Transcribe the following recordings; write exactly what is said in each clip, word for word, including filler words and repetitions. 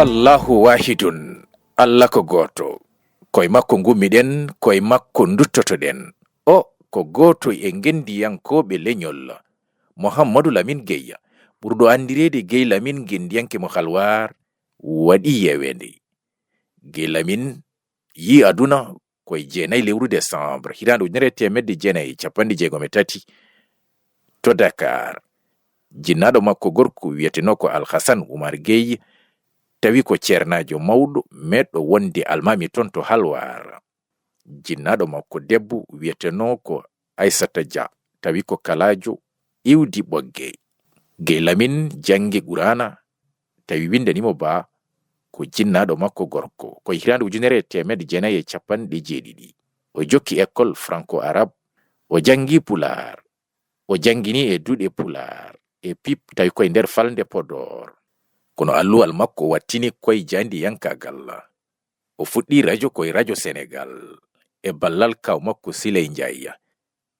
Allahu waahidun, Allah ko gooto. Ko e makko ngummiɗen, ko e makko nduttotoɗen. O ko gooto e ngenndiyankooɓe leñol. Muhammadu Lamin Gey, ɓurɗo anndireede Gey Lamin, ngenndiyanke mo Halwaar, waɗi yeeweende. Gey Lamin yii aduna ko e jeenayi lewru desambar, hitaande ujunere e teemedde jeenayi e capanɗe jeegom e tati, to Dakar. Jinnaaɗo makko gorko wiyetenoo ko Alhasan Umar Gey, tawi ko ceernaajo mawɗo, meeɗɗo wonde almaami toon to Halwaar. Jinnaaɗo makko debbo wiyetenoo ko Aysata Dia, tawi ko kalaajo iwdi Ɓoggee. Gey Lamin janngi Quraana, tawi winndanii mo baa ko jinnaaɗo makko gorko. Ko e hitaande ujunere e teemedde jeenayi e capanɗe jeeɗiɗi. O jokki école franco-arabe, o janngi Pulaar, o janngini e duɗe Pulaar e pip, tawi ko e nder falnde Podoor. Kono alluwal makko wattini ko e jaayndiyankaagal. O fuɗɗii rajo ko e Rajo Senegaal e ballal kaaw makko Siley Njaay.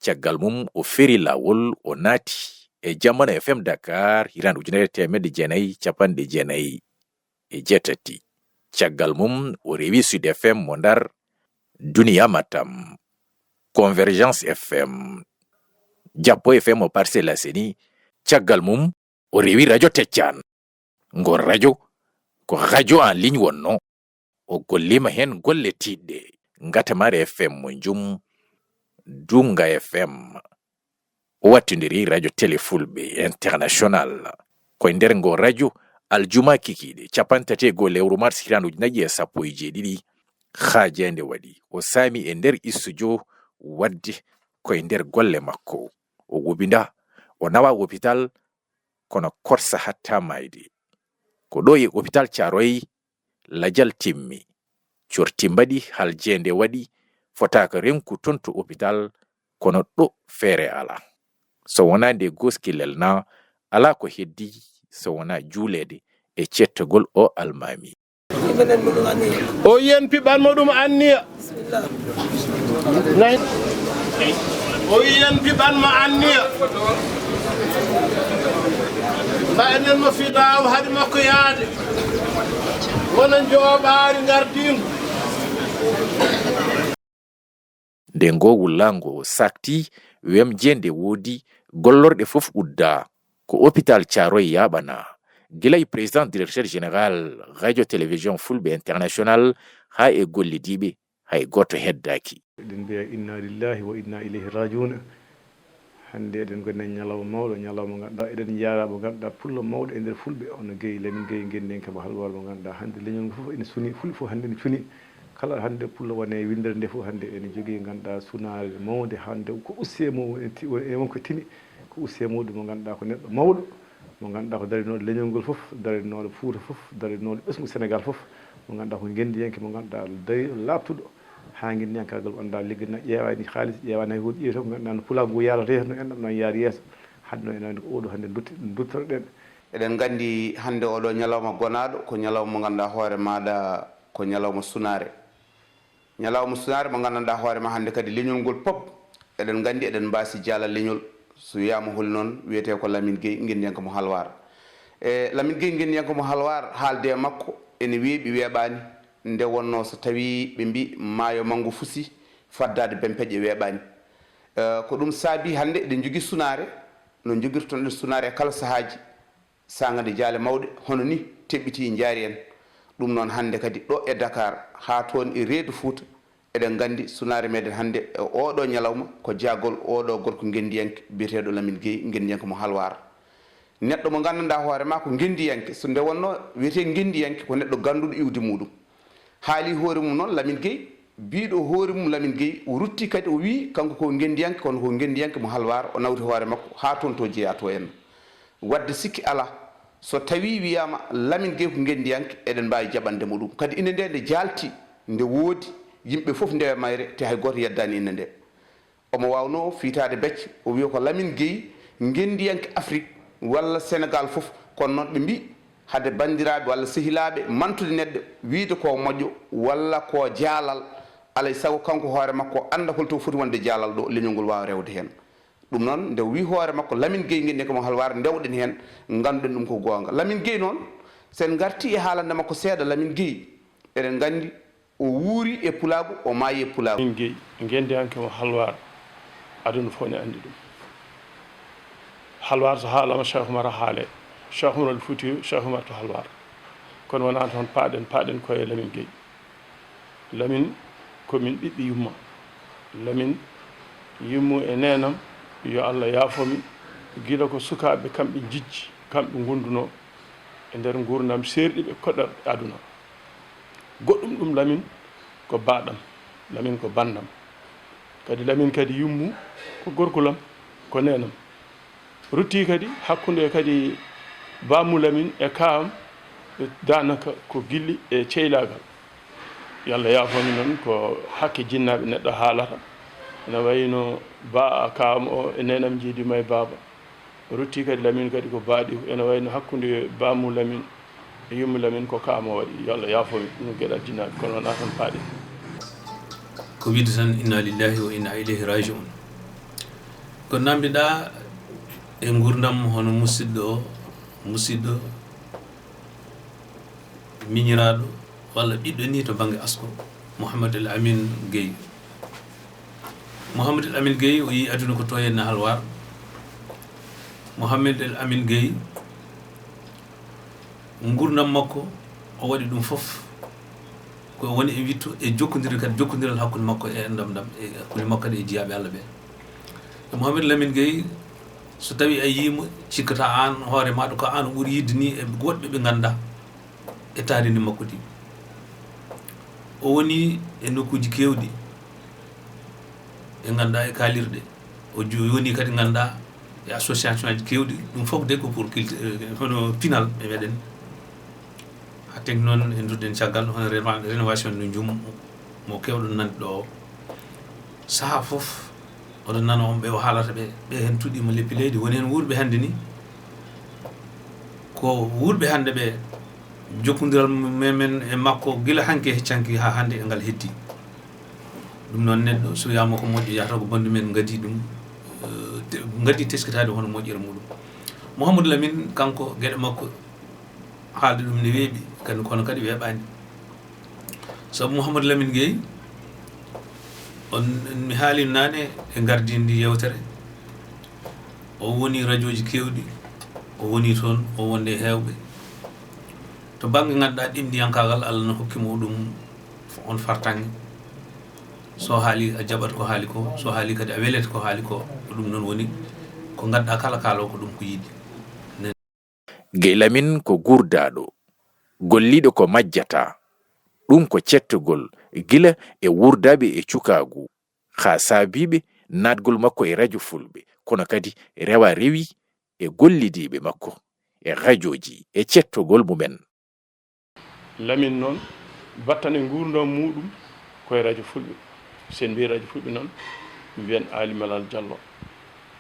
Caggal mum, o feeri laawol, o naati e Jamano F M Dakar, hitaande ujunere e teemedde jeenayi e capanɗe jeenayi e jeetati. Caggal mum, o rewi Sud F M mo Ndar, Duniya Matam, Convergence F M, Jappo F M mo Parcelles Assainies. Caggal mum, o rewi Rajo Teccaan. Ngol rajo ko rajo en ligne wonnoo. O golliima heen golle tiiɗɗe, Ngatamare F M mo Njum, Duunga F M. O wattindiri Rajo Tele Fulɓe International. Ko e nder ngoo rajo, aljuma kikiiɗe, capanɗe tati e goo lewru mars, hitaande ujunnaji e sappo e jeeɗiɗi, haajaande waɗi. O saami e nder istujo, waɗde ko e nder golle makko. O wubinda, o nawa opital, kono korsa hatta maayde. Ko ɗo e opital Caaroy lajal timmi. Corti mbaɗi, haljeende waɗi, fotaaka renku toon to opital, kono ɗo feere alaa. So wonaa nde gooski lelnaa, alaa ko heddii so wonaa juuleede e cettagol o almaami. O yen piɓan mo ɗum anniya. Nay. O yen piɓan mo anniya. Mba enen mo fidaaw hari makko yaade. Wona njooɓaari ngardiingu. Nde ngoo wullaango saakti, wemjeende woodi, gollorɗe fof uddaa, ko opital Caaroy yaaɓanaa. Gila e président directeur général Radio Télévision Fulɓe International haa e gollidiiɓe, hay gooto heddaaki. Eɗen mbiya inna lillahi wa inna ilayhi rajiuna. Hannde eɗen ngoni e ñalawma mawɗo, ñalawma mo ngannduɗaa eɗen njaara mo ngannduɗaa pullo mawɗo e nder Fulɓe, hono Gey Lamin Gey, ngenndiyanke mo Halwaar mo ngannduɗaa hannde leñol ngol fof ene suni, Fulɓe fof hannde ene cuni. Kala hannde pullo woni e winndere nde fof hannde ene jogii ngannduɗaa sunaare mawnde hannde ko usti e mum, e ti-, e won ko tini, ko usti e muɗum mo ngannduɗaa ko neɗɗo mawɗo, mo ngannduɗaa ko darinooɗo leñol ngol fof, darinooɗo Fuuta fof, darinooɗo ɓesngu Senegaal fof, mo ngannduɗaa ko ngenndiyanke mo ngannduɗaa darii laaɓtuɗo. Haa ngenndiyankaagal anndaa liggana ƴeewaani haalis, ƴeewaani hay huunde, ƴeewata ko ngannduɗaa no pulaagu ngu yaarata yeeso, no enɗam noon yaari yeeso. Hannde noon enen ko oɗo hannde dutti-, duttotoɗen. Eɗen nganndi hannde oɗo ñalawma gonaaɗo ko ñalawma mo ngannduɗaa hoore maaɗa ko ñalawma sunaare. Ñalawma sunaare mo nganndanɗaa hoore ma hannde kadi leñol ngol pop eɗen nganndi eɗen mbaasi jaalal leñol. So wiyaama holi noon wiyetee ko Lamin Gey ngenndiyanke mo Halwaar. E Lamin Gey ngenndiyanke mo Halwaar haalde e makko ene weeɓi weeɓaani. Nde wonnoo so tawii ɓe mbii maayo manngo fusi, faddaade bempeƴe weeɓaani. Eh, ko ɗum saabii hannde eɗen njogii sunaare, no njogirtoɗen sunaare e kala sahaaji, saanga nde jaale mawɗe hono nii teɓɓitii njaari en. Ɗum noon hannde kadi ɗo e Dakar haa toon e reedu Fuuta, eɗen nganndi sunaare meɗen hannde e ooɗoo ñalawma ko jaagol ooɗoo gorko ngenndiyanke biyeteeɗo Lamin Gey, ngenndiyanke mo Halwaar. Neɗɗo mo nganndanɗaa hoore maa ko ngenndiyanke, so nde wonnoo wiyetee ngenndiyanke ko neɗɗo gannduɗo iwdi muɗum. Haali hoore mum noon Lamin Gey, biiɗo hoore mum Lamin Gey, o rutti kadi o wii kanko ko ngenndiyanke, kono ko ngenndiyanke mo Halwaar, o nawti hoore makko haa toon to jeyaa to en. Waɗde sikki alaa, so tawii wiyaama Lamin Gey ko ngenndiyanke, eɗen mbaawi jaɓande mo ɗum. Kadi ine nde nde jaalti, nde woodi, yimɓe fof ndewe mayre, te hay gooto yeddaani ine nde. Omo waawnoo fiytaade becce, o wiya ko Lamin Gey, ngenndiyanke Afrik walla Senegaal fof. Kono noon ɓe mbii, hade banndiraaɓe walla sehilaaɓe mantude neɗɗo, wiyde ko moƴƴo walla ko jaalal, alaa e sago kanko hoore makko o annda hol to foti wonde jaalal ɗo leñol ngol waawa rewde heen. Ɗum noon, nde o wii hoore makko Lamin Gey, ngenndiyanke mo Halwaar, ndewɗen heen, ngannduɗen ɗum ko goonga. Lamin Gey noon, So en ngartii e haalande makko seeɗa, Lamin Gey, eɗen nganndi o wuuri e Pulaagu, o maayi e Pulaagu. Lamin Gey, ngenndiyanke mo Halwaar, aduna fof ne anndi ɗum. Halwaar so haalama, Cheikh Oumar haale. Cheikh Oumar al Foutiyou, Cheikh Oumar to Halwaar. Kono wonaa toon paaɗen, paaɗen ko e Lamin Gey. Lamin ko min ɓiɓɓe yumma. Lamin yummu e neenam, yo Allah yaafo min, gila ko sukaaɓe kamɓe njijji, kamɓe ngondunoo e nder nguurndam seerɗi ɓe koɗorɗe aduna. Goɗɗum ɗum Lamin ko baaɗam, Lamin ko banndam. Kadi Lamin kadi yummu ko gorkulam, ko neenam. Ruttii kadi hakkunde kadi baamu Lamin e kaam, daanaka ko gilli e ceylaagal. Yo Allah yaafo min noon, ko hakke jinnaaɓe neɗɗo haalata. Ene wayi no ba kaam o e neenam njiidi ma e baaba. Ruttii kadi Lamin kadi ko baaɗi, ene wayi no hakkunde baamu Lamin e yummu Lamin ko kaam o waɗi. Yo Allah yaafo min, ɗum ko geɗal jinnaaɓe, kono wonaa tan paaɗi. Ko wiide tan inna lillahi wa inna ilayhi raji'un. Ko namdiɗaa e nguurndam hono musidɗo o, musidɗo, miñiraaɗo walla ɓiɗɗo ni to bannge asko, Mouhamed El Amin Gueye. Mouhamed El Amin Gueye o yii aduna ko to e Halwaar. Mouhamed El Amin Gueye, nguurndam makko o waɗi ɗum fof ko woni e wittu e jokkondiral kadi, jokkondiral hakkunde makko e enɗam ɗam, e hakkunde makko kadi e jiyaaɓe Allah ɓe. E Mouhamed Lamine Gueye, so tawi a yiimo, cikkata aan hoore maɗa ko aan o ɓuri yidde ni e woɗɓe ɓe ngannduɗaa e taarindi makko ndi. O woni e nokkuuji keewɗi ɗe ngannduɗaa e kaalirɗe. O jo-, woni kadi ngannduɗaa e association aji keewɗi. Ɗum fof de ko pour culture, hono pinal e meɗen. Haa tengti noon e ndurden caggal hono reno-, rénovation no jum mo keewɗon nande ɗo o. Sahaa fof oɗon nana on ɓe o haalata ɓe, ɓe heen tuɗiima leppi leydi, woni heen wuurɓe hannde ni. Ko wuurɓe hannde ɓe, jokkondiral men e makko gila hanki e hecci hanki haa hannde e ngal heddi. Ɗum noon neɗɗo so wiyaama ko moƴƴo yahata ko banndum en ngadii ɗum, eh, te-, ngadii teskitaade hono moƴƴere muɗum. Mouhamadou Lamine kanko geɗe makko haalde ɗum ne weeɓi, kadi kono kadi weeɓaani. Sabu Mouhamadou Lamine Gueye, on, mi haalino naane e ngardiindi yewtere, o woni rajooji keewɗi, o woni toon, o wonde e heewɓe. To bannge ngannduɗaa ɗemɗiyankaagal, Allah no hokki mo ɗum on fartaŋŋe. So haali a jaɓat ko haali ko, so haali kadi a welet ko haali ko, ko ɗum noon woni ko ngannduɗaa kala kaaloowo ko ɗum ko yiɗi. Gueye Lamine ko guurdaaɗo, golliiɗo ko majjata. Ɗum ko cettogol gila e wuurdaaɓe e cukaagu, haa saabiiɓe naatgol makko e rajo Fulɓe, kono kadi rewa rewi e gollidiiɓe makko e rajooji e cettogol mumen. Lamine noon, battane nguurndam muuɗum ko e rajo Fulɓe. So en mbiyii rajo Fulɓe noon, mbiyen Aali Malal Jallo,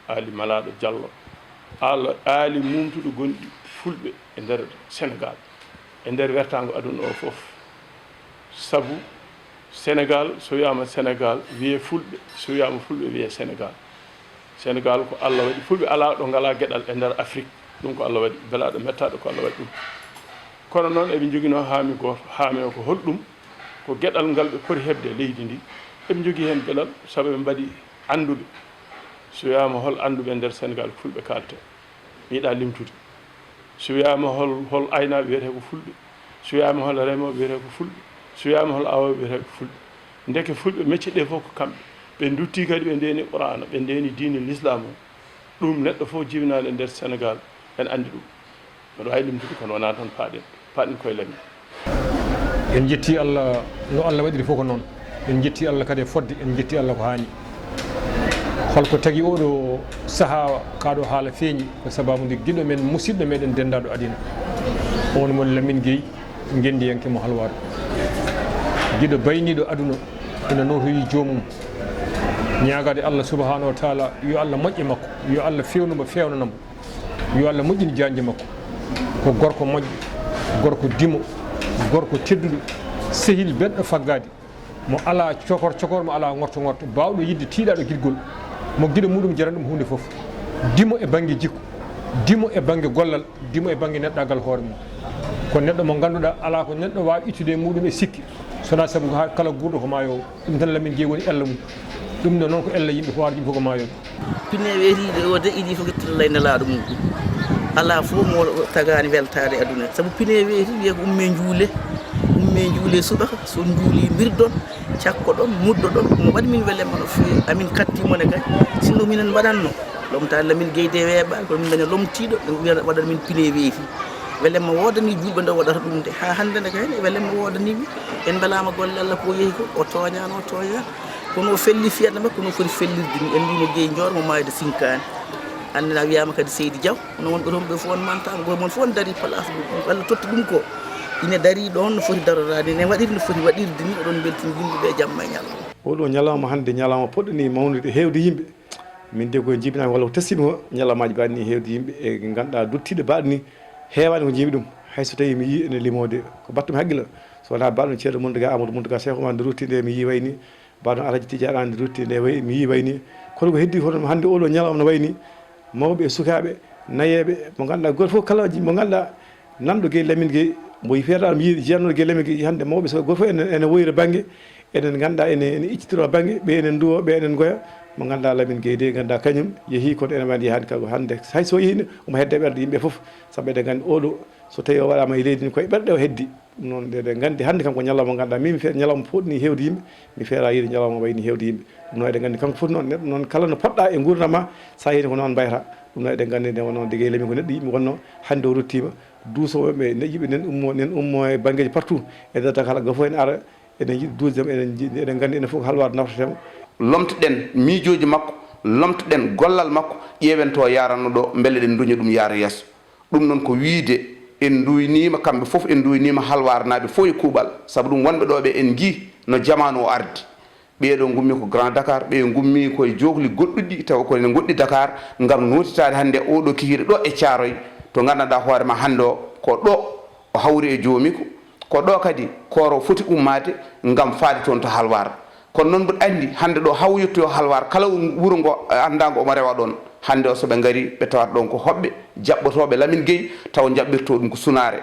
Aali Malaaɗo Jallo, Aala-, Aali Mumtuɗo gonɗi Fulɓe e nder Senegaal, e nder wertaango aduna o fof. Sabu Senegaal, so wiyaama Senegaal, wiyee Fulɓe, so wiyaama Fulɓe, wiyee Senegaal. Senegaal ko Allah waɗi. Fulɓe alaa ɗo ngalaa geɗal e nder Afrik. Ɗum ko Allah waɗi. Belaaɗo mettaaɗo ko Allah waɗi ɗum. Kono noon eɓe njoginoo haami gooto. Haami o ko holɗum? Ko geɗal ngal ɓe poti heɓde e leydi ndi. Eɓe njogii heen geɗal sabu ɓe mbaɗi annduɓe. So wiyaama hol annduɓe e nder Senegaal, ko Fulɓe kaaletee. Mi yiɗaa limtude. So wiyaama hol, hol aynaaɓe, wiyetee ko Fulɓe. So wiyaama hol remooɓe, wiyetee ko Fulɓe. So wiyaama hol awooɓe, wiyetee ko Fulɓe. Ndeke Fulɓe mecce ɗee fof ko kamɓe. Ɓe nduttii kadi ɓe ndeeni Quraana, ɓe ndeeni diine Lislaam o. Ɗum neɗɗo fof jibinaɗo e nder Senegaal, en anndi ɗum. Mbeɗa waawi limtude kono wonaa tan paaɗen, paaɗen koye Lamine. En njettii Allah, no Allah waɗiri fof ko noon. En njettii Allah kadi e fotde, en njettii Allah ko haani. Holko tagi oɗo sahaa kaa ɗo haala feeñi? Ko sabaabu nde giɗo men, musiɗɗo meɗen, denndaaɗo aduna, on woni Lamine Gueye, ngenndiyanke mo Halwaar. Giɗo bayniiɗo aduna, ina nootoyi joomum, ñaagaade Allah subhaanahu wa taala yo Allah moƴƴe makko, yo Allah feewnu mo, feewnana mo. Yo Allah moƴƴin jaañde makko. Ko gorko moƴƴo, gorko dimo, gorko tedduɗo, sehil belɗo faggaade, mo alaa cokor cokor, mo alaa ŋorto ŋorto, baawɗo yiɗde, tiiɗaaɗo giɗgol, mo giɗo muɗum jarani ɗum huunde fof. Dimo e bannge jikku, dimo e bannge gollal, dimo e bannge neɗɗaagal hoore mum. Ko neɗɗo mo ngannduɗaa alaa ko neɗɗo waawi ittude e muɗum e sikki, so wonaa sabu ko haa kala guurɗo ko maayoowo. Ɗum tan Lamine Gueye woni ella mum. Ɗum ɗo noon ko ella yimɓe fof, hara yimɓe fof ko maayooɓe. Pine weetiiɗo o deƴƴiɗi fof, kettirallay nelaaɗo mum. Alaa fof mo tagaani weltaade e aduna. Sabu pine weeti, wiya ko ummee njuulee, ummee njuulee subaka, so on njuulii mbirdon, cakkoɗon, muddoɗon. Ɗum waɗi min welemma no feewi. Amin kattii mone kay, sinno minen mbaɗatno. Lomtaade Lamine Gueye de weeɓaani, kono min daña lomtiiɗo, wiya waɗan min pine weeti. Welemma woodanii juulɓe nde waɗata ɗum de. Haa hannde nde kay, welemma woodanii mi. En mbelaama golle Allah ko yehi ko, o tooñaano, o tooñaano. Kono o felli fiyande makko, kono o foti fellirde ni. En mbiyii mo Gueye njoormo maayde sinkaani. Hannde na wiyaama kadi Seydi Diaw, kono wonɓe toon ɓe fof on mantaama, gooto mon fof on darii place mum. Allah totti ɗum ko. Ine darii ɗoon no foti daroraade, ine waɗiri no foti waɗirde ni, oɗon mbeltini yimɓe ɓe jamma e ñalawma. Oɗo ñalawma hannde, ñalawma poɗɗo ni mawnude, heewde yimɓe. Min de ko jibinaama walla ko teskimi ko ñalawmaaji mbaɗi ni heewde yimɓe e ngannduɗaa duttiiɗo mbaɗi ni heewaani ko njiimi ɗum. Hay so tawii mi yii ene limoode ko battum haqqille, so wonaa mbaɗɗo Ceerno Mountaga Amadou Mountaga Cheikh Oumar nde rutti nde mi yii wayi ni, mbaɗɗo Alhaji Tidiane Anne nde rutti nde wayi, mi yii wayi ni. Kono ko heddi hono hannde oɗo ñalawma no wayi ni, mawɓe e sukaaɓe, nayeeɓe, mo ngannduɗaa gooto fof kala mo ngannduɗaa nanɗo Gueye Lamine Gueye, mo feereeɗo mi yii jeyannoɗo Gueye Lamine Gueye hannde mawɓe sukaaɓe gooto fof ene, ene woyra bannge. Enen ngannduɗaa ene, ene iccitoro bannge, ɓe enen nduwo, ɓe enen ngoya. Mo ngannduɗaa Lamine Gueye de, ngannduɗaa kañum yehii, kono enen mbaɗi hannde kala ko hannde. Hay so yehii ne, omo hedde ɓernde yimɓe fof, sabu eɗen nganndi oɗo, so tawii o waɗaama e leydi ndi, koye ɓerɗe o heddi. Ɗum noon, eɗen nganndi hannde kam ko ñalawma mo ngannduɗaa, min mi fe-, ñalawma poɗɗo ni heewde yimɓe, mi feeraa yiide ñalawma wayi ni heewde yimɓe. Ɗum noon eɗen nganndi kanko foti noon, neɗɗo noon kala no poɗɗaa e nguurndam ma, so a yehii ko noon mbayata. Ɗum noon eɗen nganndi nde wonno de Gueye Lamine ko neɗɗo yimɓe wonno, hannde o ruttiima, duusooɓe ɓe, ne yimɓe nen ummo, nen ummo e banngeeji partout, e nder Dakar, goo fof en ara, eɗen njiɗi duusde, eɗen njiɗi, eɗen nganndi enen fof ko halwar nafrata mo. Lomtoɗen miijooji makko, lomtoɗen gollal makko, ƴeewen to yaranno ɗo, mbele eɗen nduña ɗum yaara yeeso. Ɗum noon ko wiyde en nduuyniima, kamɓe fof en nduuyniima halwarnaaɓe fof e kuuɓal, sabu ɗum wonɓe ɗo ɓe en njii no jamaanu o ardi. Ɓee ɗo ngummi ko Grand Dakar, ɓee ngummi ko e jookli goɗɗuɗi, tawa ko ene ngoɗɗi Dakar, ngam nootitaade hannde oo ɗo kikiiɗe ɗo e Caaroy, to nganndanɗaa hoore ma hannde o, ko ɗo o hawri e joomiiko, ko ɗo kadi kooro foti ummaade ngam faade toon to Halwaar. Kono noon mboɗo anndi hannde ɗo haa o yettoyoo Halwaar, kala wuro ngo anndaa ngo omo rewa ɗoon. Hannde o so ɓe ngarii, ɓe tawata ɗoon ko hoɓɓe, jaɓɓotooɓe Lamine Gueye, tawa njaɓɓirtoo ɗum ko sunaare.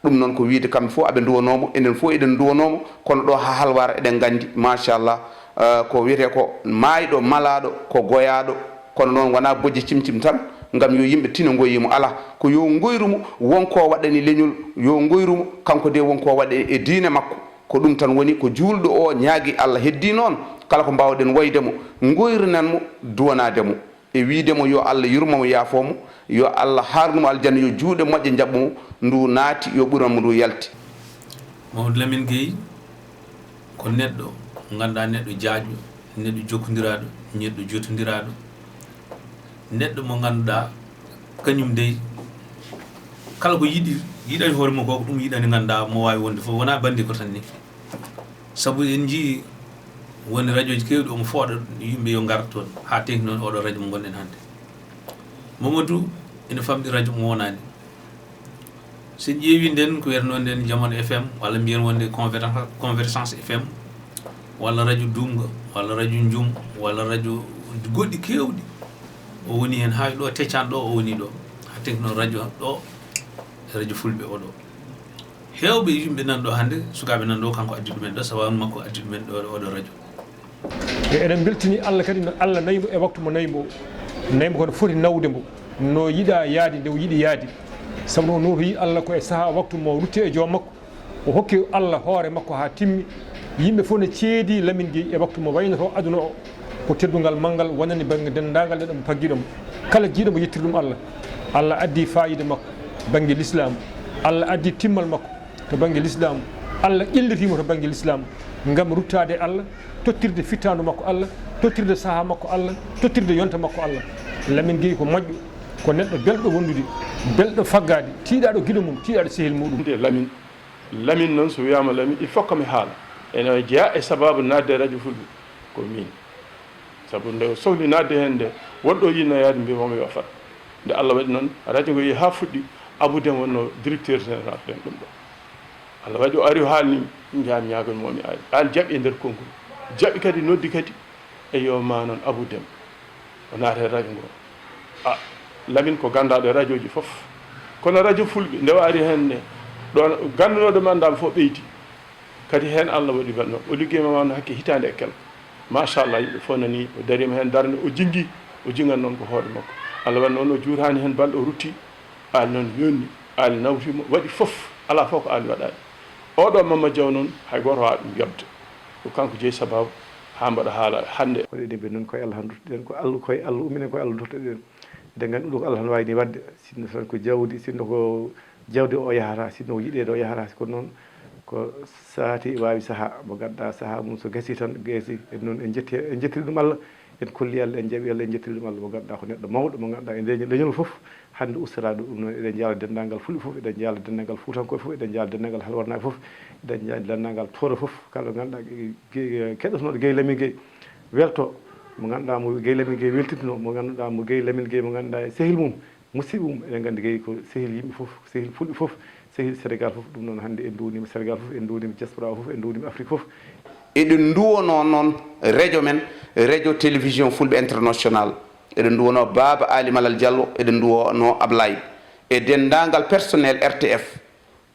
Ɗum noon ko wiyde kamɓe fof aɓe nduwanoo mo, enen fof eɗen nduwanoo mo, kono ɗo haa Halwaar eɗen nganndi, machallah, eh, ko wiyetee ko maayɗo, malaaɗo, ko goyaaɗo, kono noon wonaa bojji cimcim tan, ngam yo yimɓe tino ngoyii mo, alaa, ko yo ngoyru mo won ko waɗani leñol, yo ngoyru mo kanko de won ko waɗa e diine makko, ko ɗum tan woni ko juulɗo o ñaagi Allah, heddii noon kala ko mbaawɗen wayde mo, ngoyrinan mo, duwanaade mo. E wiyde mo yo Allah yurmo mo, yaafoo mo, yo Allah haarnu mo aljanna, yo juuɗe moƴƴe njaɓɓu mo, ndu naati yo ɓuran mo ndu yalti. Mamadou Lamine Gueye ko neɗɗo, ngannduɗaa, neɗɗo jaajɗo, neɗɗo jokkondiraaɗo, neɗɗo jotondiraaɗo, neɗɗo mo ngannduɗaa kañum dey kala ko yiɗi, yiɗani hoore mum ko, ko ɗum yiɗani, ngannduɗaa, mo waawi wonde fof, wonaa bannde ko tan ni. Sabu en njii woni rajooji keewɗi omo fooɗa yimɓe yo ngar toon, haa teŋti noon oɗo rajo mo ngonɗen hannde. Mamadou ina famɗi rajo mo wonaani. So en ƴeewi nden ko wiyatnoo nden Jamano F M, walla mbiyen wonde Convergence, Convergence F M, walla rajo Duumga, walla rajo Njum, walla rajo goɗɗi keewɗi, o woni heen haa ɗo teccan ɗo o woni ɗo, haa teŋti noon rajo ɗo, rajo Fulɓe oɗo. Heewɓe yimɓe nan ɗo hannde, sukaaɓe nan ɗo, kanko addi ɗumen ɗo, sababu makko addi ɗumen ɗo, oɗo rajo. E eɗen mbeltini Allah kadi no Allah nayi mo e waktu mo nayi mo. Nayi mo kono foti nawde mo, no yiɗa yaade, nde o yiɗi yaade. Sabu no notoyi Allah ko e sahaa waktu mo rutti e joom makko. O hokki Allah hoore makko haa timmi. Yimɓe fof ne ceedi Lamine Gueye e waktu mo waynoto aduna o. Ko teddungal manngal wonani bannge denndaangal neɗɗo mo paggiɗo mo. Kala jiiɗo mo yettir ɗum Allah. Allah addi faayiida makko bannge lislaam. Allah addi timmal makko to bannge lislaam. Allah ƴelliti mo to bannge lislaam ngam ruttaade e Allah, tottirde fittaandu makko Allah, tottirde sahaa makko Allah, tottirde yonta makko Allah. Lamine Gueye ko moƴƴo, ko neɗɗo belɗo wondude, belɗo faggaade, tiiɗaaɗo giɗo mum, tiiɗaaɗo sehil muɗum. Nde Lamine, Lamine noon, so wiyaama Lamine, il faut que mi haala. Ene jeyaa e sabaabu naatde e rajo Fulɓe, ko miin. Sabu nde o sohli naatde heen nde, woɗɗo yiɗno yaade, mbiimi mo yo fat. Nde Allah waɗi noon, rajo ngo yehi haa fuɗɗi, Abou Deme wonnoo directeur général ɓen ɗum ɗo. Allah waɗi o ari o haalni, njaami ñaagol mo mi ari. Aan jaɓi e nder concours. Jaɓi kadi, noddi kadi, e yo ma noon Abou Deme. O naati e rajo ngo. A, Lamine ko ganndaaɗo e rajooji fof. Kono rajo Fulɓe, nde o ari heen nde, Ɗon ganndunoɗo mi anndaama fof ɓeydi. Kadi heen Allah waɗi welno. O liggey ma wano hakke hitaande e kelko. Machallah, yimɓe fof nani, o dariima heen darnde, o jingi, o jingan noon ko hoore makko. Allah waɗi noon o juuraani heen balɗe, o rutti, Aali noon yonni, Aali nawti mo, waɗi fof, alaa fof ko Aali waɗaani. Oɗo Mamma Jaw noon, hay gooto waawaa ɗum yoɓde. Ko kanko jeyi sabaabu haa mbaɗa haala hannde. Kono eɗen mbiya noon ko e Allah tan duttoɗen, ko Allah, ko e Allah umminen, ko e Allah duttoɗen. Eɗen nganndi ɗum ko Allah tan waawi ni waɗde, sinno tan ko jawdi, sinno ko jawdi o yahata, sinno ko yiɗeede o yahata, kono noon ko saati waawi sahaa, mo ngannduɗaa sahaa mum so gasii tan, gasi, en noon en njetti, en njettiri ɗum Allah, en kolli Allah, en jaɓi Allah, en njettiri ɗum Allah, mo ngannduɗaa ko neɗɗo mawɗo, mo ngannduɗaa e nder leñol fof, hannde ustoraaɗo ɗum noon, eɗen njaala denndaangal Fulɓe fof, eɗen njaala denndaangal Fuutankooɓe fof, eɗen njaala denndaangal Halwarnaaɓe fof, eɗen njaala denndaangal Tooro fof, kala ngannduɗaa ke-, ke-, keɗotonooɗo Guèye Lamine Guèye welto, mo ngannduɗaa mo Guèye Lamine Guèye weltintunoo, mo ngannduɗaa mo Guèye Lamine Guèye, mo ngannduɗaa e sehil mum, musidɓe mum, eɗen nganndi Guèye ko sehil yimɓe fof, sehil Fulɓe fof, sehil Sénégal fof. Ɗum noon hannde en nduwniima Sénégal fof, en nduwniima diaspora o fof, en nduwniima Afrique fof. Eɗen nduwonoo noon radio men, Radio Télévision Fulɓe International. Eɗen nduwonoo Baaba Aali Malal Diallo, eɗen nduwonoo Ablaye. E denndaangal personnel R T F.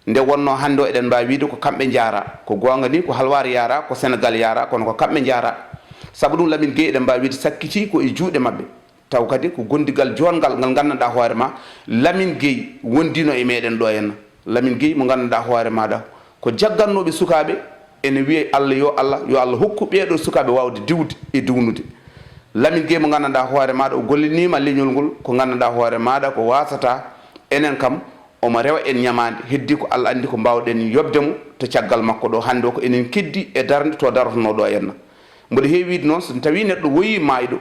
Nde wonnoo hannde o eɗen mbaawi wiyde ko kamɓe njaara. Ko goonga ni ko Halwaar yaara, ko Sénégal yaara, kono ko kamɓe njaara. Sabu ɗum Lamine Guèye eɗen mbaawi wiyde sakkitii ko e juuɗe maɓɓe. Taw kadi ko gondigal joɗngal ngal nganndanɗaa hoore ma, Lamine Guèye wondiino e meɗen ɗo henna. Lamine Guèye mo nganndanɗaa hoore maaɗa ko jaggannooɓe sukaaɓe ene wiya Allah yo Allah, yo Allah hokku ɓeeɗo sukaaɓe waawde diwde e diwnude. Lamine Guèye mo nganndanɗaa hoore maaɗa o golliniima leñol ngol, ko nganndanɗaa hoore maaɗa ko waasata enen kam, omo rewa en ñamaande, heddii ko Allah anndi ko mbaawɗen yoɓde mo to caggal makko ɗo. Hannde o ko enen keddi e darnde to darotonoo ɗo henna. Mboɗo heewi wiyde noon, so tawii neɗɗo woyii maayɗo,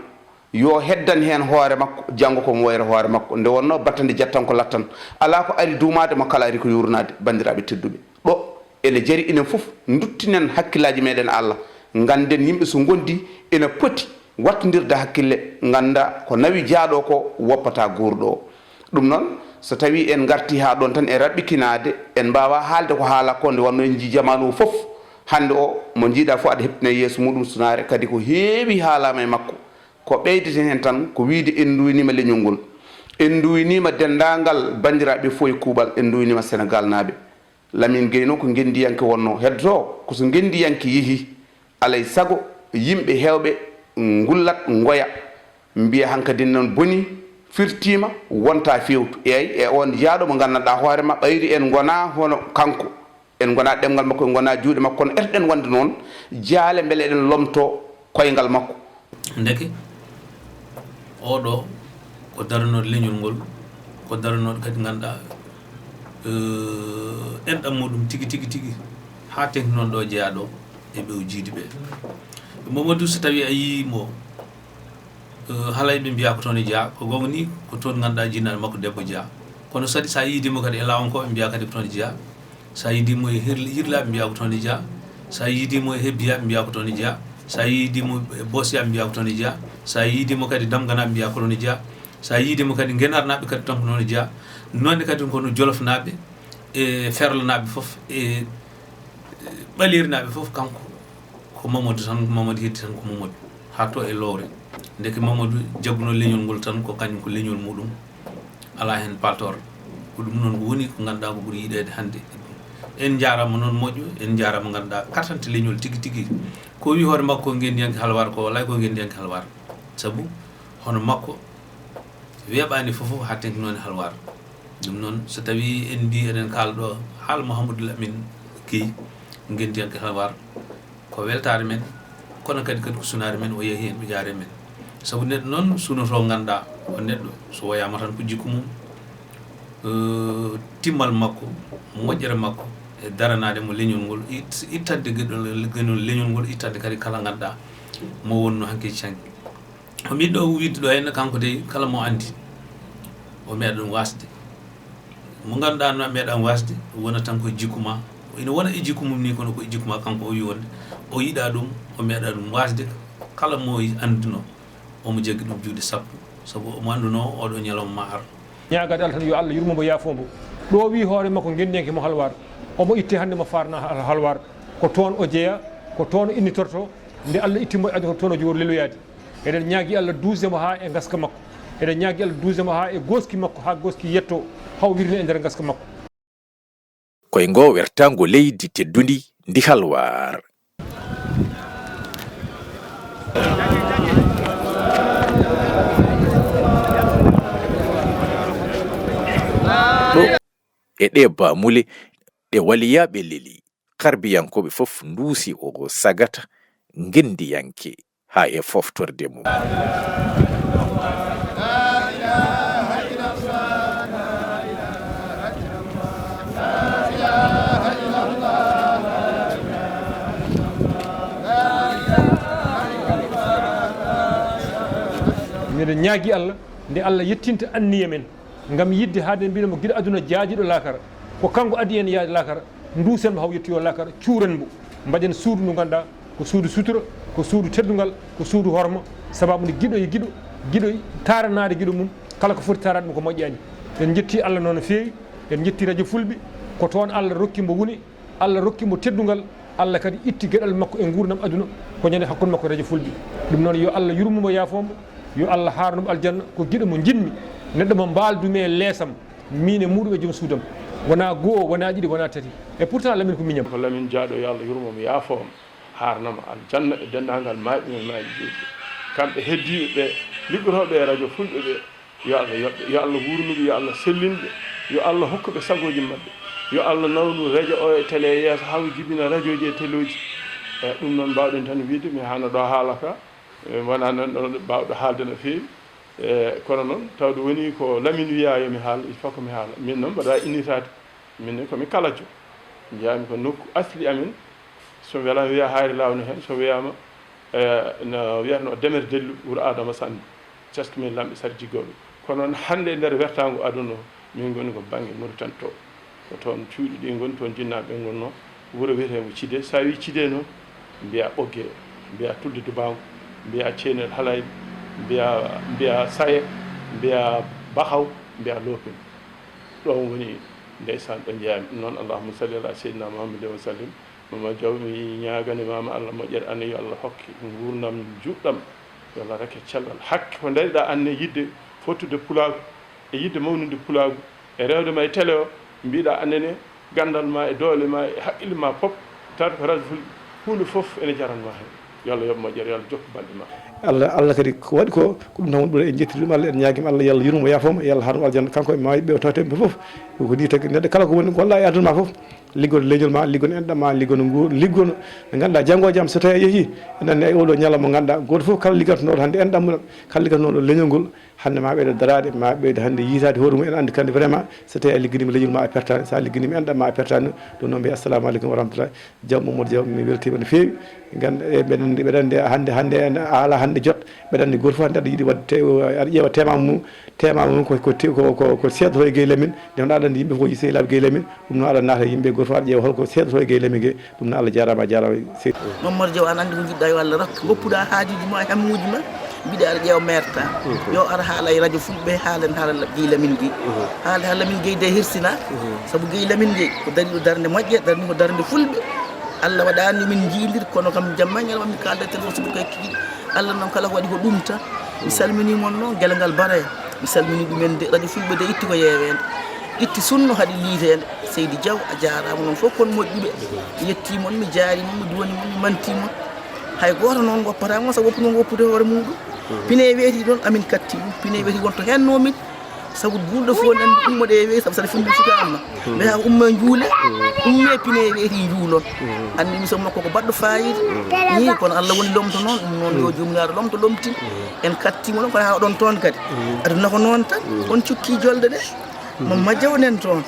yo heddan heen hoore makko, janngo ko mo woyra hoore makko. Nde wonnoo battande jattan ko lattan. Alaa ko ari duumaade mo, kala ari ko yuurnaade, banndiraaɓe tedduɓe. Ɗo ene jari enen fof nduttinen hakkillaaji meɗen Allah. Ngannden yimɓe so ngondi ene poti wattondirde hakkille, ngannda ko nawi jaaɗo ko woppata guurɗo o. Ɗum noon, so tawii en ngartii haa ɗoon tan e raɓɓikinaade, en mbaawaa haalde ko haalaa ko nde wonnoo en njii jamaanu o fof. Hannde o, mo njiiɗaa fof aɗa heɓtina yeeso muɗum sunaare, kadi ko heewi haalaama e makko. Ko ɓeydeten heen tan ko wiyde en nduwiniima leñol ngol. En nduwiniima denndaangal banndiraaɓe fof e kuuɓal, en nduwiniima Senegaalnaaɓe. Lamine Guèye noon ko ngenndiyanke wonnoo. Heddotoo ko so ngenndiyanke yehii, alay sago yimɓe heewɓe ngullat, ngoya, mbiya hankadi noon bonii, firtiima, wonta feewtu. Eey, e oon jiyaaɗo mo nganndanɗaa hoore ma, ɓayri en ngonaa hono kanko. En ngonaa ɗemngal makko, en ngonaa juuɗe makko, kono eto-ɗen wonde noon jaale mbele eɗen lomtoo koyngal makko. Ndeke, oɗo ko daranooɗo leñol ngol, ko daranooɗo kadi ngannduɗaa, eh, enɗam muɗum tigi, tigi, tigi, haa teŋti noon ɗo jeyaa ɗo e ɓe o jiidi ɓe. Mamadou, so tawii a yii mo, eh, halayɓe mbiyaa ko toon e jeyaa, ko goonga ni, ko toon ngannduɗaa jinnaaɗo makko debbo jeyaa. Kono so, so a yiidii mo kadi e Laawonkooɓe mbiyaa kadi ko toon e jeyaa. So a yiidii mo e Hir-, Hirlaaɓe mbiyaa ko toon e jeyaa. So a yiidii mo e Hebbiyaaɓe mbiyaa ko toon e jeyaa. So a yiidii mo e Boosiyaaɓe mbiyaa ko toon e jeyaa. So a yiidii mo kadi Damganaaɓe mbiyaa ko toon e jeyaa. So a yiidii mo kadi Ngenarnaaɓe kadi tan ko noon e jeyaa. Noon ne kadi kono Jolofnaaɓe e Ferlanaaɓe fof e, e Ɓaleerinaaɓe fof, kanko ko Mamadou tan, Mamadou heddi tan ko Mamadou. Haa to e lowre. Ndeke Mamadou jaggunoo leñol ngol tan, ko kañum ko leñol muɗum. Alaa heen paltoor. Ko ɗum noon woni ko ngannduɗaa ko ɓuri yiɗeede hannde. En njaaraama noon moƴƴo, en njaaraama ngannduɗaa katante leñol tigi tigi. Ko o wii hoore makko ko ngenndiyanke Halwaar ko, wallaay ko ngenndiyanke Halwaar. Sabu hono makko weeɓaani fof haa teŋtinooni Halwaar. Ɗum noon, so tawii en mbii eɗen kaala ɗo haala Mouhamadou Lamine Guèye, ngenndiyanke Halwaar, ko weltaare men, kono kadi, kadi ko sunaare men, o yehi heen, o jaare men. Sabu neɗɗo noon sunoto ngannduɗaa, o neɗɗo so woyaama tan ko jikku mum, eh, timmal makko, moƴƴere makko, e daranaade mo leñol ngol, it-, ittande geɗol, geɗol leñol ngol, ittande kadi kala ngannduɗaa mo wonno hanki canki. O miɗo wiide ɗo henna, kanko dey, kala mo anndi, o meeɗa ɗum waasde. Mo ngannduɗaa no meeɗa ɗum waasde, wona tan ko e jikku ma. Ina wona e jikku mum ni, kono ko e jikku ma kanko o wi wonde o yiɗaa ɗum, o meeɗa ɗum waasde. Kala mo anndunoo, omo jaggi ɗum juuɗe sappo, sabu omo anndunoo oɗo ñalawma ma ar. Ñaagaade Allah tan yo Allah yurmo mo, yaafo mo. Ɗo o wi hoore makko ngenndiyanke mo Halwaar, omo itte hannde mo faarna Hal-, Halwaar. Ko toon o jeyaa, ko toon o innitorto, nde Allah itti mo e aduna, ko toon o jogori leloyaade. Eɗen ñaagi Allah duusde mo haa e ngaska makko. Eɗen ñaagi Allah duusde mo haa e gooski makko, haa gooski yetto, haa o wirna e nder ngaska makko. Koye ngo wertaango leydi teddundi ndi Halwaar. Ɗo e ɗe baamule ɗe waliyaaɓe leli, karbiyankooɓe fof nduusi o sagata ngenndiyanke haa e foftorde mum. Miɗen ñaagi Allah, nde Allah yettinta anniya men, ngam yiɗde haaɗen mbiɗen mo giɗo aduna jaajiɗo laakara, ko kanko addi en yaade laakara, nduusen mo haw yettoyo laakara, cuuren mo, mbaɗen suudu ndu ngannduɗaa ko suudu sutura, ko suudu teddungal, ko suudu horma, sababu nde giɗo e giɗo, giɗo taaranaade giɗo mum, kala ko foti taaraade ɗum ko moƴƴaani. En njetti Allah noon no feewi, en njetti Radio Fulɓe, ko toon Allah rokki mo woni, Allah rokki mo teddungal, Allah kadi itti geɗal makko e nguurndam aduna, ko ñande hakkunde makko e Radio Fulɓe. Ɗum noon yo Allah yurmo mo, yaafo mo, yo Allah haarno mo aljanna, ko giɗo mo njiɗmi, neɗɗo mo mbaaldumi e leesam, miin e muuɗum e joom suudam. Wonaa goo, wonaa ɗiɗi, wonaa tati. E pourtant Lamin ko miñam. Ko Lamin Jaaɗo, yo Allah yurmo mo, yaafo mo, haarna mo aljanna e denndaangal maayɓe men maayɓe juulɓe. Kamɓe heddiiɓe ɓe, liggotooɓe e Radio Fulɓe ɓe, yo Allah yoɓ ɓe, yo Allah wuurnu ɓe, yo Allah sellin ɓe, yo Allah hokku ɓe sagooji maɓɓe, yo Allah nawnu radio o e télé e yeeso, haa o jibina radiooji e téléji. E, ɗum noon mbaawɗen tan wiyde, mi haana ɗo haala ka, e, wonaa noon ɗo baawɗo haalde no feewi. E, kono noon, tawde woni ko Lamin wiyaa yo mi haal, il faut que mi haala. Min noon mbaɗa innitaade, min ne ko mi kalajo. Njaami ko nokku asli amen, so mi welaama wiyaa Hayre Laaw ne heen, so wiyaama, e, no wiyatnoo Demer Dellu, wuro Adama Sanndu. Cesko men Lamɓe Sar Jiggooɓe. Kono noon hannde e nder wertaango aduna o, min ngoni ko bannge Mauritanie to. Ko toon cuuɗi ɗi ngoni, toon jinnaaɓe ɓe ngonnoo. Wuro wiyeteengo Cide. So a wii Cide noon, mbiyaa Ɓoggee, mbiyaa Tulde Dubaango, mbiyaa Ceenel Halayɓe, mbiyaa, mbiyaa Saye, mbiyaa Bahaw, mbiyaa Loopin. Ɗoon woni, ndeysaan, ɗo njeyaa-mi. Ɗum noon, allahumma salli ala seydina Muhammadin wa sallim. Mama Diaw, mi ñaaganii ma Allah moƴƴere, aan ne yo Allah hokke nguurndam njuutɗam, yo Allah rokku cellal. Hakke ko ndarii-ɗaa aan ne yiɗde fottude pulaagu, e yiɗde mawninde pulaagu, e rewde ma e télé o, mbiɗaa aan ne ganndal ma e doole ma e haqqille ma fof, tawde ko Radio Fulɓe, huunde fof ene jaran ma heen. Yo Allah yoɓ moƴƴere, yo Allah jokku balɗe ma. Allah, Allah kadi ko waɗi ko, ko ɗum tan woni ɓuri, en njettiri ɗum Allah, en ñaagii mo Allah, yo Allah yurmo, yaafo mo, yo Allah haar mo aljanna, kanko e maayɓe ɓe o tawte ɓe fof. Ko ni tagi neɗɗo kala ko woni, ko Allah e aduna ma fof. Liggoto leñol ma, liggoto enɗam ma, liggoto ngu-, liggoto nde ngannduɗaa janngo e jam so tawii a yehii, en anndi e oɗo ñalawma mo ngannduɗaa, gooto fof kala liggantonooɗo hannde enɗam mum, kala liggantonooɗo leñol ngol, hannde ma ɓeydo daraade, ma ɓeydo hannde yiytaade hoore mum, en anndi kandi vraiment, so tawii a ligganiima leñol ma a pertaani, so a ligganiima enɗam ma a pertaani, ɗum noon mbiya assalamu aleykum wa rahmatullah, Diaw Mamadou Diaw, mi weltiima no feewi, nganndu-, e mbeɗa anndi, mbeɗa anndi hannde, hannde en ala hannde jot, mbeɗa anndi gooto fof hannde aɗa yiɗi waɗde te-, aɗa ƴeewa tema mum, tema mum ko, ko te-, ko, ko, ko seedoto e Gueye Lamine, nde wonno aɗa anndi yimɓe fof ko sehilaaɓe Gueye Lamine, ɗum noon aɗa naata yimɓe gooto fof aɗa ƴeewa holko seedoto e Gueye Lamine Gueye, ɗum noon Allah jaaraama, a jaaraama seydi. Mamadou Diaw, an anndi ko njiɗɗaa yo Allah rokku, goppuɗaa haajuuji ma, hemmuuji ma, mbiɗa aɗa ƴeewa merta. Mhm. Yo ar haala e Radio Fulɓe, haalen haala Gueye Lamine Gueye. Mhm. Haala haala Lamine Gueye de hirsina, mhm, sabu Gueye Lamine Gueye ko dariiɗo darnde moƴƴere, darni ko darnde Fulɓe. Allah waɗaani min njiindir, kono kam jamma e ñalawma min kaalda e télévision ko e kikiiɗe. Allah noon kala ko waɗi ko ɗum tan. Mi salminii mon noon, Gelongal Baraya. Mi salminii ɗumen de, Radio Fulɓe de itti ko yeeweende. Itti sunno haɗi liiteende. Seydi Diaw, a jaaraama noon fof kon moƴƴuɓe. Mi yettii mon, mi jaarii mon, mi duwanii mon, mi mantii mon. Hay gooto noon woppataa mon, sabu woppu noon woppude hoore muuɗum. Pine weeti ɗoon, amin katti ɗum. Pine weeti won to hennoo min. Sabu guulɗo fof ne anndi ummoɗo e weeyo, sabu saɗa finndi suka amma. Mbeya umma njuule, umme pine e weeti njuulon. Anndi émission makko ko baɗɗo faayiida. Nii, kono Allah woni lomto noon, ɗum noon yo joomum laaɗo lomto lomtin. En kattiima ɗon, kono haa oɗon toon kadi. Aduna ko noon tan, on cukki jolde ɗe. Mamma Jaw nen toon.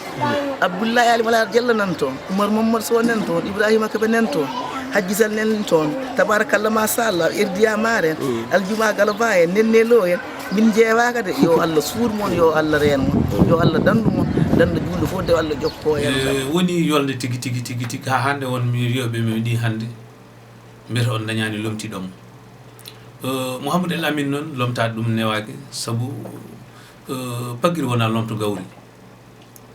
Abdullahi Ali Malaar Jallo nan toon. Umar Mamadou Sow nen toon. Ibrahima Kebe nen toon. Hajji Sal nen toon. Tabarakallah, machallah, Erdiya Maren. Aljuma Galo Ba en, Nenne Lo en. Min njeewaaka de, yo Allah suur mon, yo Allah reen mon, yo Allah danndu mon, dannda juulɗo fof de, Allah jokko en. E, woni yolde tigi, tigi, tigi, tigi, haa hannde won mi wiyoɓe mi ɗi hannde, mbiyata on dañaani lomtiiɗo mo. E, Mouhamadou El Amine noon, lomtaade ɗum newaaki, sabu, e, paggiri wonaa lomto gawri.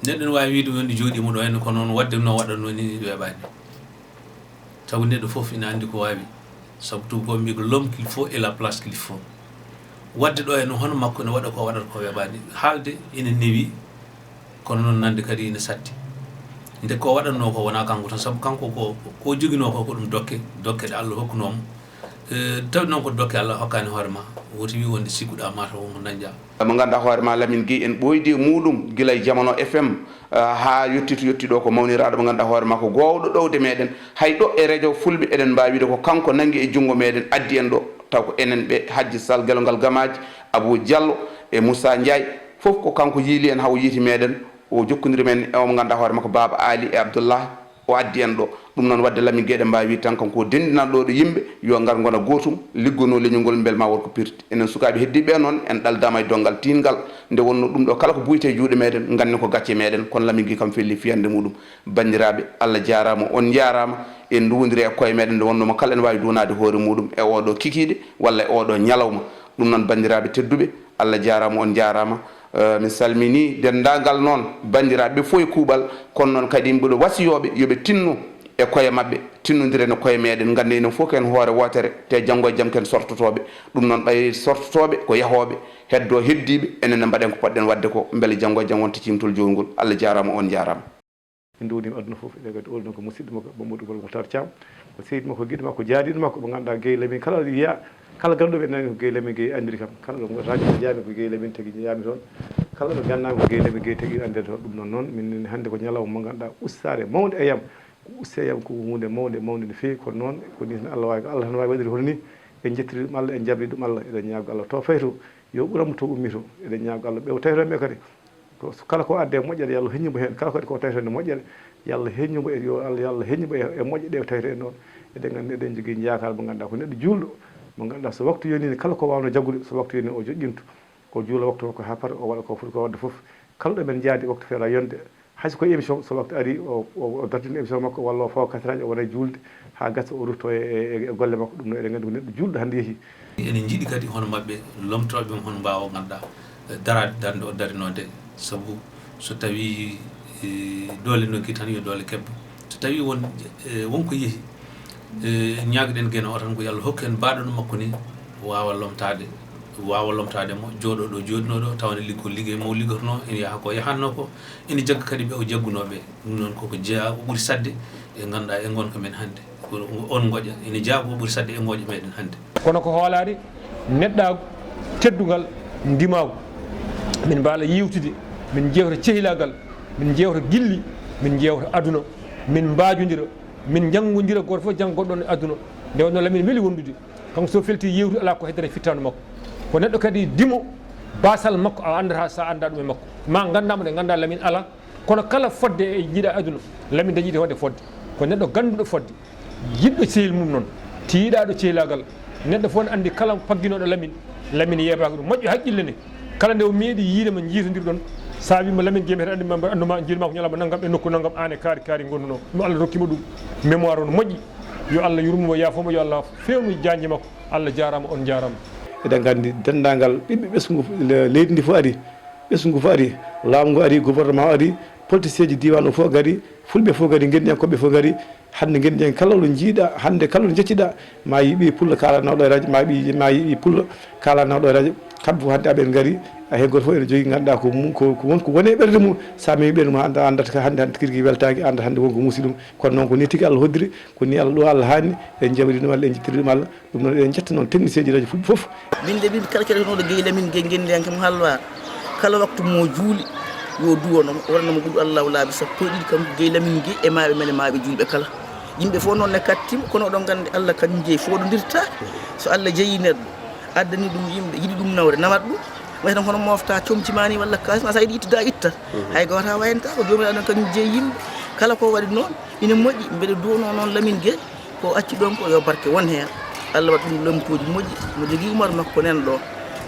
Neɗɗo ne waawi wiide wonde jooɗiima ɗo henne, kono noon waɗde no waɗatnoo ni weeɓaani. Sabu neɗɗo fof ina anndi ko waawi. Sabu tuubakooɓe mbii ko l'homme qu'il faut et la place qu'il faut. Waɗde ɗo e no hono makko ene waɗa ko waɗata ko weeɓaani. Haalde ina newi, kono noon nande kadi ina satti. Nde ko waɗatnoo ko wonaa kanko tan, sabu kanko ko, ko joginoo ko, ko ɗum dokke, dokke ɗe Allah hokkunoo mo. Eh, tawi noon ko dokke Allah hokkaani hoore ma, woti wi wonde sikkuɗaa mataw wonko dañƴaa. Mo ngannduɗaa hoore ma Lamine Guèye, en ɓooydi e muuɗum gila e Jamano F M, ah, haa yettii to yettii ɗo, ko mawniraaɗo mo ngannduɗaa hoore ma ko goowɗo ɗowde meɗen. Hay ɗo e radio Fulɓe eɗen mbaawi wiide ko kanko nanngi e junngo meɗen addi en ɗo. Taw ko enen ɓe Hajji Sall Gelongal Gamaaji, Abou Diallo e Moussa Ndiaye, fof ko kanko yiili en haa o yiiti meɗen. O jokkondiri men e o mo ngannduɗaa hoore makko Baaba Aali e Abdoullah, o addi en ɗo. Ɗum noon waɗde Lamine Guèye eɗen mbaawi wiide tan kanko o denndinal ɗo ɗo yimɓe yo ngar ngona gootum, liggonoo leñol ngol mbele ma won ko pirti. Enen sukaaɓe heddiiɓe ɓe noon en ɗaldaama e donngal tiiɗngal. Nde wonnoo ɗum ɗo kala ko buuyte e juuɗe meɗen, ngannden ko gacce meɗen, kono Lamine Guèye kam felli fiyannde muuɗum. Banndiraaɓe, Allah jaaraama, on njaaraama. En nduwondiri e koye meɗen nde wonnoo mo kala ene waawi duwanaade hoore muuɗum e oo ɗo kikiiɗe walla e oo ɗo ñalawma. Ɗum noon banndiraaɓe tedduɓe, Allah jaaraama, on njaaraama. Eh, mi salminii denndaangal noon banndiraaɓe ɓe fof e kuuɓal, kono noon kadi mboɗo wasiyoo ɓe yo ɓe tinno e koye maɓɓe, tinnondira e koye meɗen, ngannden enen fof ko en hoore wootere, te janngo e jam ko en sortotooɓe. Ɗum noon ɓay sortotooɓe ko yahooɓe, heddoo heddiiɓe, enen ne mbaɗen ko poɗɗen waɗde ko, mbele janngo e jam wonta ciimtol jowngol. Allah jaaraama, on njaaraama. En nduwniima aduna fof, eɗen nganndi oon ɗoon ko musidɗo makko Mamadou Oumar Mouhtar Thiam, ko sehil makko, giɗo makko, jaadiiɗo makko, mo ngannduɗaa Guèye Lamine, kala ɗo wiyaa, kala garɗo ɓe nani ko Guèye Lamine Guèye anndiri kam, kala ɗo radio ɓe njaami ko Guèye Lamine tagi njaami toon, kala ɗo nganndaami ko Guèye Lamine Guèye tagi anndiri toon. Ɗum noon noon, min hannde ko ñalawma mo ngannduɗaa ustaare mawnde e yam, ko usti e yam ko huunde mawnde, mawnde no feewi, kono noon ko nii tan Allah waawi, ko Allah tan waawi waɗirde hono nii. En njettiri ɗum Allah, en njaɓri ɗum Allah, eɗen ñaago Allah to fayi to, yo ɓuran mo to ummi to, eɗen ñaago Allah ɓe o tawi toon ɓe kadi. Ko so kala ko adde e moƴƴere, yo Allah heññu mo heen. Kala ko waɗi ko tawetee no moƴƴere, yo Allah heññu mo e, yo Allah, yo Allah heññu mo e, e moƴƴe ɗe o tawetee en ɗoon. Eɗen nganndi, eɗen njogii yaakaar mo ngannduɗaa ko neɗɗo juulɗo, mo ngannduɗaa so waktu yonii ne, kala ko waawnoo jaggude, so waktu yonii o joƴƴintu, o juula waktu makko haa pata, o waɗa ko foti ko waɗde fof. Kala ɗo men njaadi waktu feeraa yonde, hay so ko émission, so waktu arii, o, o, o dartina émission makko walla o fawa quatre heures o wona e juulde, haa gasa o rutto e, e, e golle makko. Ɗum noon eɗen nganndi ko neɗɗo juulɗo hannde yehii. Ene njiɗi kadi hono maɓɓe lomtooɓe mo hono mbaawa ngannduɗaa, eh, daraade darnde o darinoo nde. Sabu so tawii, eh, doole nokki tan yo doole kebbo. So tawii won, eh, won ko yehi, eh, ñaagɗen Geno o tan ko yo Allah hokku en mbaaɗo no makko ni waawa lomtaade, waawa lomtaade mo, jooɗo ɗo jooɗinoo ɗo, tawa ne liggo liggey mo liggotonoo, ene yaha ko yahatnoo ko, ene jagga kadi ɓe o jaggunoo ɓe. Ɗum noon koko jeyaa, ko ɓuri saɗde e ngannduɗaa e ngonka men hannde. Ko on ngoƴa ene jaabo ɓuri saɗde e ngoƴa meɗen hannde. Kono ko hoolaare neɗɗaagu, teddungal, ndimaagu. Min mbaala yewtude, min jeewta cehilaagal, min jeewta gilli, min jeewta aduna, min mbaajondira, min njanngondira gooto fof janngo goɗɗo on e aduna. Nde wonnoo Lamine weli wondude, kanko so felti yewtude alaa ko heddata e fittaandu makko. Ko neɗɗo kadi dimo baasal makko a anndataa so a anndaa ɗum e makko. Ma nganndaa mo nde nganndaa Lamine alaa. Kono kala fodde e jiiɗa aduna, Lamine dañii ɗo waɗde fodde. Ko neɗɗo gannduɗo fodde, yiɗɗo sehil mum noon, tiiɗaaɗo cehilaagal. Neɗɗo fof ne anndi kala pagginooɗo Lamine, Lamine yeebaaka ɗum. Moƴƴo haqqille ne, kala nde o meeɗi yiide mo njiitondirɗon, so a wii mo Lamine Guèye, mbeɗa anndi ma, mbeɗa anndu ma, njiiɗ ma ko ñalawma nanngam e nokku nanngam, aan e kaari kaari ngonnduno. Ɗum Allah rokki mo ɗum. Mémoire o no moƴƴi, yo Allah yurmo mo, yaafo mo, yo Allah feewnu jaanji makko. Allah jaaraama, on njaaraama. Eɗen nganndi denndaangal ɓiɓɓe ɓesngu le-, leydi ndi fof ari, ɓesngu fof ari, laamu ngu ari, gouvernement o ari, politicien ji diiwaan o fof ngari, fulɓe fof ngari, ngenndiyankooɓe fof ngari. Hannde ngenndiyan kala ɗo njiiɗa, hannde kala ɗo njecciɗa, ma yiɓi pullo kaalanooɗo e radio, ma yiɓi, ma yiɓi pullo kaalanooɗo e radio. Kamɓe fof hannde aɓen ngari, a hay gooto fof ene jogii ngannduɗaa ko mum, ko, ko won, ko woni e ɓernde mum. So a meemi ɓernde mum, annda, anndata ko hannde, hannde tigi rigi weltaaki, annda hannde won ko muusi ɗum. Kono noon ko nii tigi Allah hoddiri, ko nii Allah ɗo Allah haani, en njaɓri ɗum Allah, en njettirii ɗum Allah. Ɗum noon eɗen njetta noon technicien ji radio fulɓe fof. Min de min kala keɗotonooɗo Guèye Lamine Guèye ngenndiyanke mo halwaar, kala waktu mo juuli yo duwono, o waɗana mo ɓuuɗu Allahu laabi sappo e ɗiɗi, kanko Guèye Lamine Guèye e maaɓe men e maaɓe juulɓe kala. Yimɓe fof noon ne kattima, kono oɗon nganndi Allah kañum jeyi fooɗondirta. So Allah jeyii neɗɗo, addani ɗum yimɓe, yiɗi ɗum nawde, nawat ɗum. Wayi tan kono mofta comci ma ni walla kaalis ma, so a yiɗi ittude a ittat. Hay gooto a wayanta ko, Joomiraaɗo noon kañum jeyi yimɓe. Kala ko waɗi noon ina moƴƴi, mbeɗa duwonoo noon Lamine Guèye. Ko acci ɗon ko yo barke won heen. Allah waɗ ɗum lomtooji moƴƴi. Mo jogii Umar makko nan ɗo.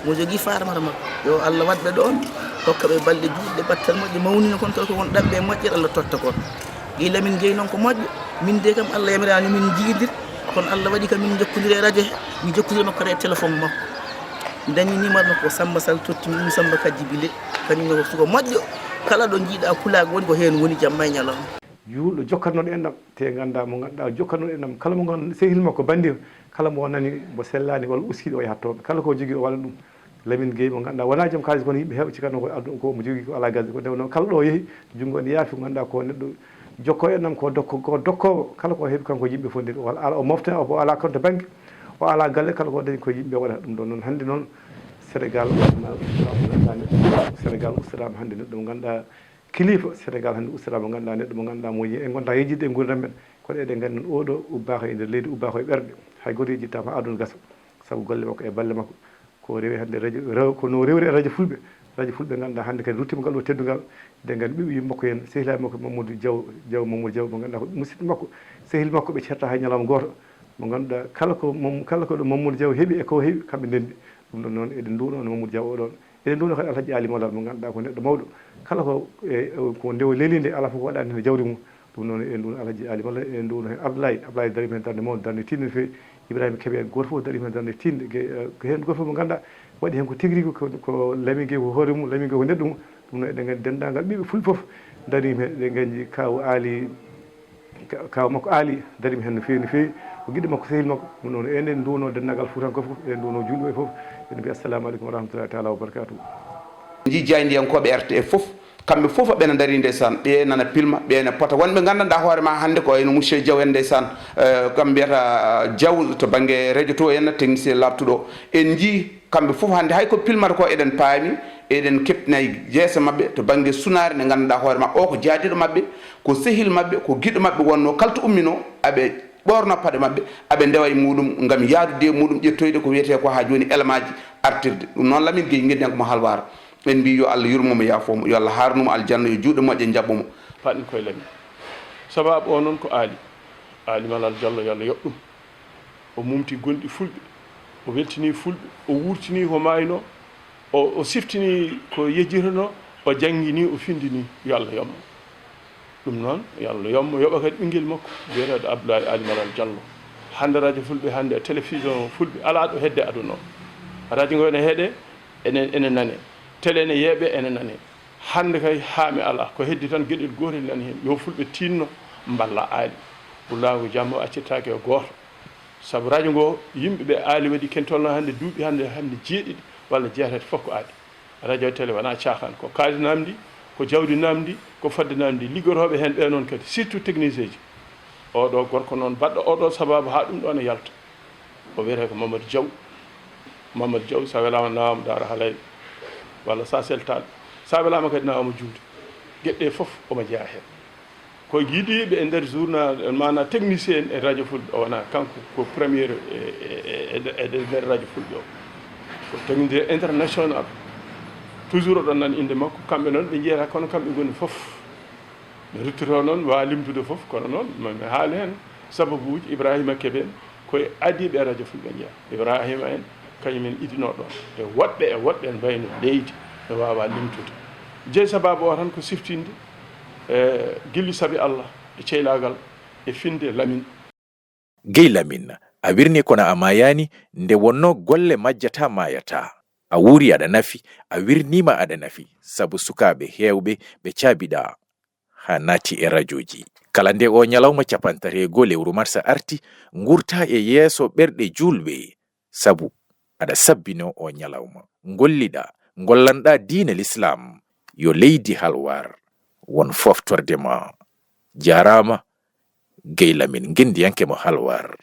Mo jogii Faramata makko. Yo Allah waɗ ɓe ɗoon. Hokka ɓe balɗe juutɗe, battal moƴƴe, mawnina kon kala ko won ɗaɓɓe e moƴƴere, Allah totta kon. Guèye Lamine Guèye noon ko moƴƴo. Min de kam Allah yamiraani min njiidir. Kono Allah waɗi kam min njokkondiri e radio he. Mi jokkondiri makko kadi e téléphone makko. Mi dañi numéro makko ko Samba Sall totti mi ɗum Samba Kajji Bile. Kañum ne ko suka moƴƴo. Kala ɗo njiiɗa pulaagu woni ko heen woni jamma e ñalawma. Juulɗo jokkatnooɗo enɗam, te nganndaa mo ngannduɗaa jokkatnooɗo enɗam, kala mo ngannduɗaa sehil makko banndir, kala mo nani mo sellaani walla uskiiɗo o yahat toon, kala ko jogii o waɗa ɗum. Lamine Guèye mo ngannduɗaa wonaa joom kaalis kono yimɓe heewɓe cikatnoo ko aduna ko mo jogii ko alaa gasde, ko nde wonno kala ɗo o yehi junngo ene yaafi ko ngannduɗaa ko neɗɗo Jokko en nam ko dokko, ko dokkoowo, kala ko heɓi kanko yimɓe fof nde, o ala, o mofta, o ala konto banque, o ala galle, kala ko dañi ko yimɓe waɗata ɗum ɗon. Noon hannde noon Sénégal, Sénégal ustataama hannde neɗɗo mo ngannduɗaa kilifa, Sénégal hannde ustataama mo ngannduɗaa neɗɗo mo ngannduɗaa mo en ngonta yejjitde e nguurndam men. Kono eɗen nganndi noon oɗo ubbaaka e nder leydi, ubbaaka e ɓerɗe. Hay gooto yejjittaama aduna gasa. Sabu golle makko e balle makko. Ko rewi hannde radio, rew-, ko no rewri e radio Fulɓe. Radio Fulɓe ngannduɗaa hannde kadi ruttiima ngal ɗo teddungal. Eɗen nganndi ɓiɓɓe yumma makko en, sehilaaɓe makko Mamadou Diaw, Diaw Mamadou Diaw mo ngannduɗaa ko musidɗo makko, sehil makko ɓe ceerta hay ñalawma gooto. Mo ngannduɗaa kala ko Mam-, kala ko ɗo Mamadou Diaw heɓi e ko heɓi, kamɓe ndenndi. Ɗum ɗon noon eɗen nduwno no Mamadou Diaw o ɗon. Eɗen nduwno kadi Alhaji Ali Malal mo ngannduɗaa ko neɗɗo mawɗo. Kala ko e, ko ndewo leli nde alaa fof ko waɗaani heen jawdi mum. Ɗum noon eɗen nduwno Alhaji Ali Malal, eɗen nduwno heen Abdoulaye. Abdoulaye dariima heen darnde mawde, darnde tiiɗnde no feewi. Ibrahima Kebe en gooto fof dariima heen darnde tiiɗnde. Ge-, eh, ko heen gooto fof mo ngannduɗaa waɗi heen ko tigi rigi, ko, ko Lamine Gueye ko hoore mum, Lamine Gueye ko neɗɗo mum. Ɗum noon eɗen nganndi denndaangal ɓiɓɓe Fulɓe fof dariima heen. Eɗen nganndi Kaaw Ali, Ka-, kaaw makko Aali dariima heen no feewi, no feewi. Ko giɗo makko, sehil makko. Ɗum noon, eɗen nduwno denndaangal Fuutankooɓe fof, eɗen nduwno juulɓe fof. Eɗen mbiya assalamu aleykum wa rahmatullahi taala wa barakatuhu. Njii jaayndiyankooɓe R T F fof, kamɓe fof aɓe na ndarii ndeysaan, ɓe nana pilma, ɓe na pota. Wonɓe nganndanɗaa hoore ma hannde ko wayno monsieur Diaw en ndeysaan, eh, kam mbiyata, eh, Diaw to bannge radio to en, technicien laaɓtuɗo. En njii kamɓe fof hannde hay ko pilmata ko eɗen paami, eɗen keɓtinay jeese maɓɓe to bannge sunaare nde ngannduɗaa hoore ma o ko jaadiiɗo maɓɓe, ko sehil maɓɓe, ko giɗo maɓɓe wonnoo. Kala to umminoo, aɓe ɓoorno paɗe maɓɓe, aɓe ndewa e muɗum ngam yahdude e muɗum ƴettoyde ko wiyetee ko haa jooni elemaaji artirde. Ɗum noon Lamine Gueye, ngenndiyanke mo Halwaar. En mbii yo Allah yurmo mo, yaafo mo, yo Allah haarnu mo aljanna, yo juuɗe moƴƴe njaɓɓo mo. Paɗen koye Lamine. Sabaabu o noon ko Aali. Aali Malal Diallo, yo Allah yoɓ ɗum. O mumti gonɗi Fulɓe, o weltinii Fulɓe, o wuurtinii ko maaynoo, o, o siftinii ko yejjitanoo, o jannginii, o finndinii, yo Allah yoɓ mo. Ɗum noon, yo Allah yoɓ mo, yoɓa kadi ɓinngel makko, biyeteeɗo Abdoulaye Aali Malal Diallo. Hannde radio Fulɓe, hannde télévision Fulɓe, alaa ɗo hedde aduna o. Radio ngo ene heɗee, ene, ene nanee. Télé ene yeeɓee, ene nanee. Hannde kay, haa mi alaa, ko heddi tan geɗel gootel nani heen, yo Fulɓe tiinno, mballa Aali. Wulaago jamma o accirtaake e gooto. Sabu radio ngo, yimɓe ɓe Aali waɗi ken tolno hannde duuɓi hannde, hannde jeeɗiɗi walla jeetati fof ko Aali. Radio télé wonaa caakaan, ko kaalis naamndi, ko jawdi naamndi, ko fodde naamndi. Liggotooɓe heen ɓe noon kadi, surtout technicien ji. Oɗo gorko noon baɗɗo oɗo sabaabu haa ɗum ɗo ne yalta. O wiyetee ko Mamadou Diaw. Mamadou Diaw, so a welaama nawaama Daara Halay, walla so a seltaali. So a welaama kadi nawaama Juulde. Geɗe ɗe fof omo jeyaa heen. Ko yiɗiiɓe e nder journal, maanaa technicien en e radio Fulɓe, o wonaa kanko ko premier e, e, e, e, e nder radio Fulɓe o. Ko technicien international. Toujours oɗon nana innde makko, kamɓe noon ɓe njiyata kono kamɓe ngoni fof. Mi ruttotoo noon, mi waawaa limtude fof, kono noon mi, mi haali heen sababuuji. Ibrahima Kebe en, ko e adiiɓe radio Fulɓe njeyaa. Ibrahima en, kañum en idinoo ɗoon. E woɗɓe, e woɗɓe en mbayno leydi, mi waawaa limtude. Jeyi sabaabu o tan ko siftinde, e, gilli sabi Allah, e ceylaagal, e finde Lamine. Gey Lamin, a wirnii kono a maayaani, nde wonnoo golle majjataa maayataa. A wuuri aɗa nafi, a wirniima aɗa nafi, sabu sukaaɓe heewɓe ɓe caabiɗaa, haa naati e rajooji. Kala nde oo ñalawma cappantareego lewru marsa arti, nguurtaa e yeeso ɓerɗe juulɓe, sabu aɗa sabbinoo oo ñalawma. Ngolliɗaa, ngollanɗaa diine Lislaam, yo leydi Halwaar won fooftorde ma. Jaaraama, Gey Lamin ngenndiyanke mo Halwaar.